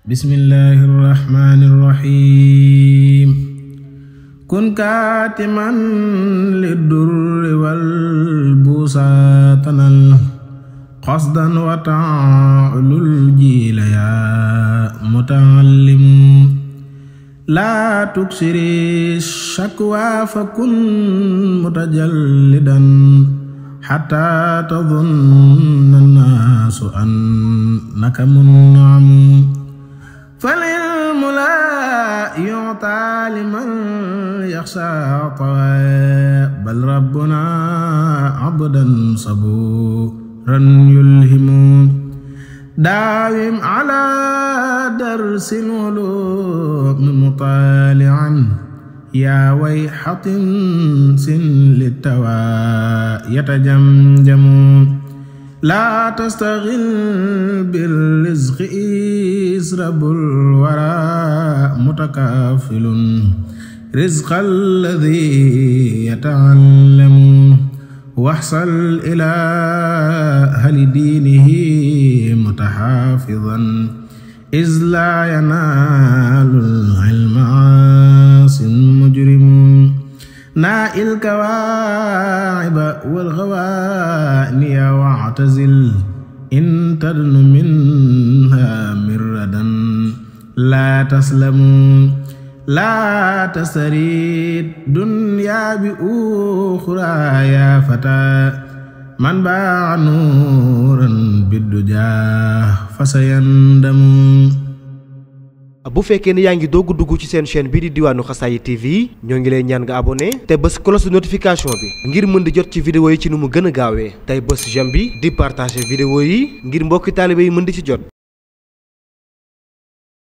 bismillahi irrahmani irrahim kun kaatiman lidurri walbusatanal qasdan wa ta'lul jiila ya muta'allimu la tuksiri shakwa fakun mutajallidan hatta tadhunna an-nasu annaka mun'am فالعلم لا يعطى لمن يخشى طوى بل ربنا عبدا صبورا يلهم داوم على درس العلوم مطالعا يا ويحة سن للتوى يتجمجم لا تستغل بالرزق إسرب الورى متكافل رزق الذي يتعلم واحصل إلى أهل دينه متحافظا إذ لا ينال العلم عاص مجرم نائل الكواعب والغواني واعتزل إن تدن منها مردا لا تسلم لا تستريد دنيا بأخرى يا فتى من باع نورا بالدجى فسيندم. bu fekkee ne yaa ngi doog dugg ci seen chaîne bii di diwaanu Xasaayid TV ñoo ngi lay ñaan nga abonné te bës cloche de notification bi ngir mën di jot ci vidéo yi ci nu mu gën a gaawee tey bës j'aime bi di partager vidéo yi ngir mbokki taalibe yi mën di ci jot.